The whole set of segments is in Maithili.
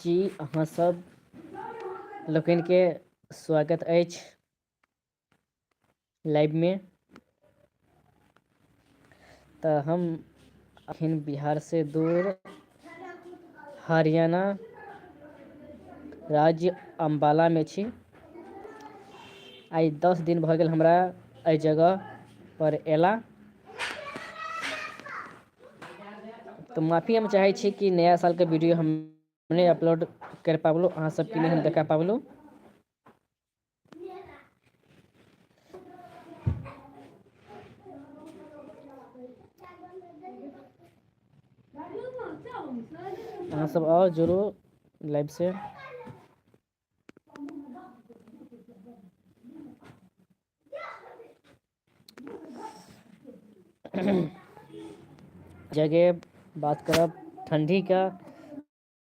जी अहाँ सब लोकनिके स्वागत अछि लाइवमे। तऽ हम अखन बिहारसँ दूर हरियाणा राज्य अम्बालामे छी। आइ 10 दिन भऽ गेल हमरा एहि जगह पर अयला। तऽ माफी हम चाहै छी कि नया सालके वीडियो हम नहि अपलोड करि पाबलहुँ, अहाँ सबके नहि हम देखा पाबलहुँ। अहाँ सब आउ जुड़ू लाइव से। जगह बात करब ठण्डीके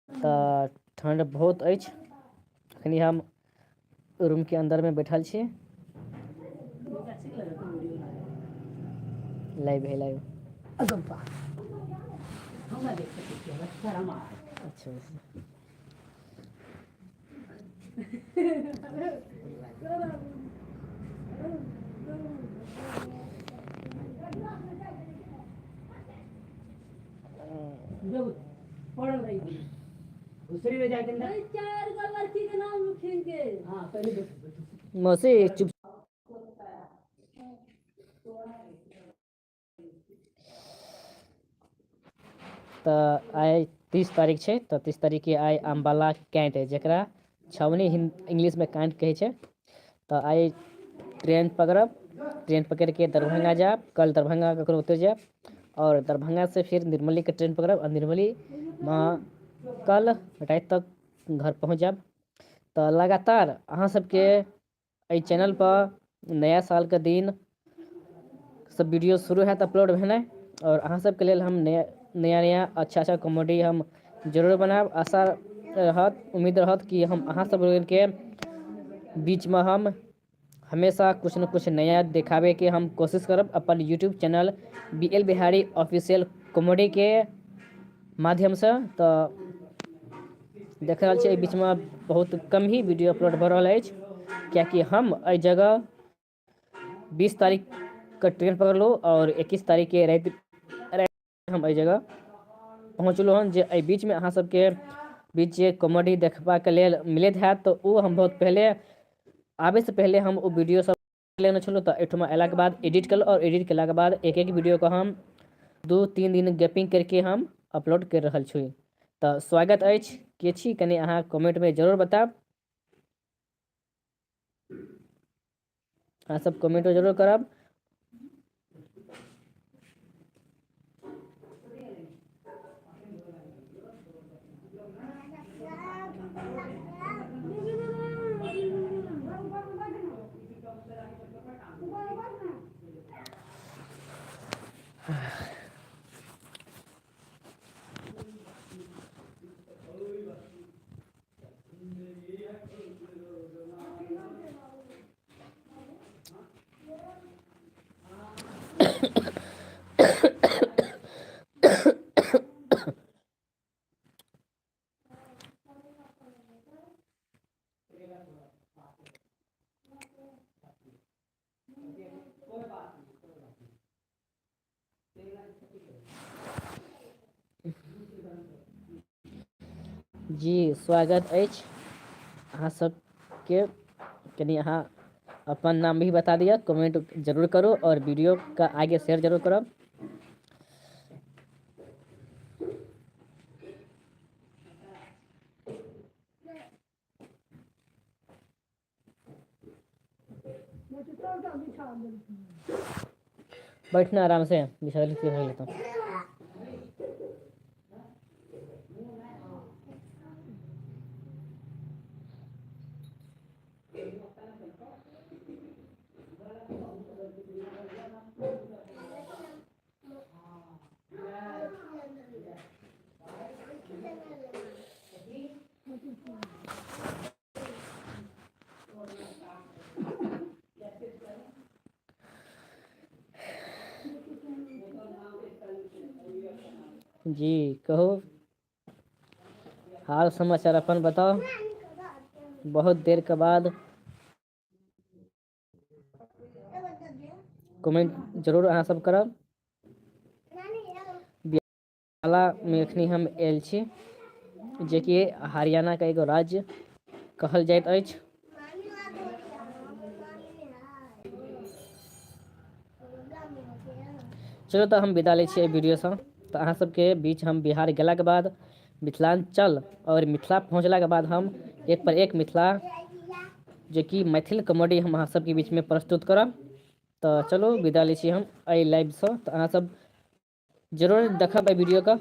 तऽ ठण्ड बहुत अछि। अखनी हम रूमके अन्दरमे बैठल छी। लाइव है लाइव। अच्छा मौसी चुप। तऽ आइ 30 तारीख छै, तऽ 30 तारीखके आइ अम्बाला कैंट है, जकरा छावनी इंग्लिशमे कैंट कहै छै। तऽ आइ ट्रेन पकड़ब, ट्रेन पकड़िके दरभंगा जायब, कल दरभंगा ककरो उतरि जायब और दरभंगा से फिर निर्मलीके ट्रेन पकड़ब और निर्मलीमे कल राति तक घर पहुँच जायब। तऽ लगातार अहाँ सबके एहि चैनल पर नया सालके दिन सब वीडियो शुरू हैत अपलोड भेनाइ और अहाँ सबके लेल हम नया नया नया अच्छा अच्छा कॉमेडी हम जरूर बनायब। आशा रहत, उम्मीद रहत कि हम अहाँ सब के बीचमे हम हमेशा कुछ न कुछ नया देखाबैके हम कोशिश करब अपन YouTube channel B L Bihari official कॉमेडीके माध्यमसँ। तऽ देख रहल छी एहि बीचमे बहुत कम ही वीडियो अपलोड भऽ रहल अछि, कियाकि हम एहि जगह 20 तारीखके ट्रेन पकड़लहुँ और 21 तारीखके राति हम एहि जगह पहुँचलहुँ हन। जे एहि बीचमे अहाँ सबके बीच जे कॉमेडी देखबाक लेल मिलैत हैत तऽ ओ हम बहुत पहिले आबैसँ पहिले हम ओ वीडियो सब लेने छलहुँ। तऽ एहिठुमा अयलाके बाद एडिट केलहुँ और एडिट केलाके बाद एक एक वीडियोके हम 2-3 दिन गैपिंग करके हम अपलोड करि रहल छी। तऽ स्वागत अछि, के छी कनि अहाँ कमेंटमे जरूर बतायब। अहाँ सब कमेंटो जरूर करब। जी स्वागत अछि अहाँ सबके। कनि अहाँ अपन नाम भी बता दिअ, कमेंट जरूर करू और वीडियो का आगे शेयर जरूर करब। बैठना आराम से बिछा लेता हूँ। जी कहू। हाल समाचार अपन बताउ। बहुत देर के बाद कमेंट जरूर अहाँ सब करब। मे एखनी हम आयल छी, जेकि हरियाणाके एगो राज्य कहल जाइत अछि। चलू तऽ हम विदा लै छी एहि वीडियोसँ। तऽ अहाँ सबके बीच हम बिहार गेलाके बाद, मिथिलाञ्चल आओर मिथिला पहुँचलाके बाद हम एक पर एक मिथिला जेकि मैथिल कॉमेडी हम अहाँ सबके बीचमे प्रस्तुत करब। तऽ चलू विदा लै छी हम एहि लाइवसँ। तऽ अहाँ सब जरूर देखब एहि वीडियोके।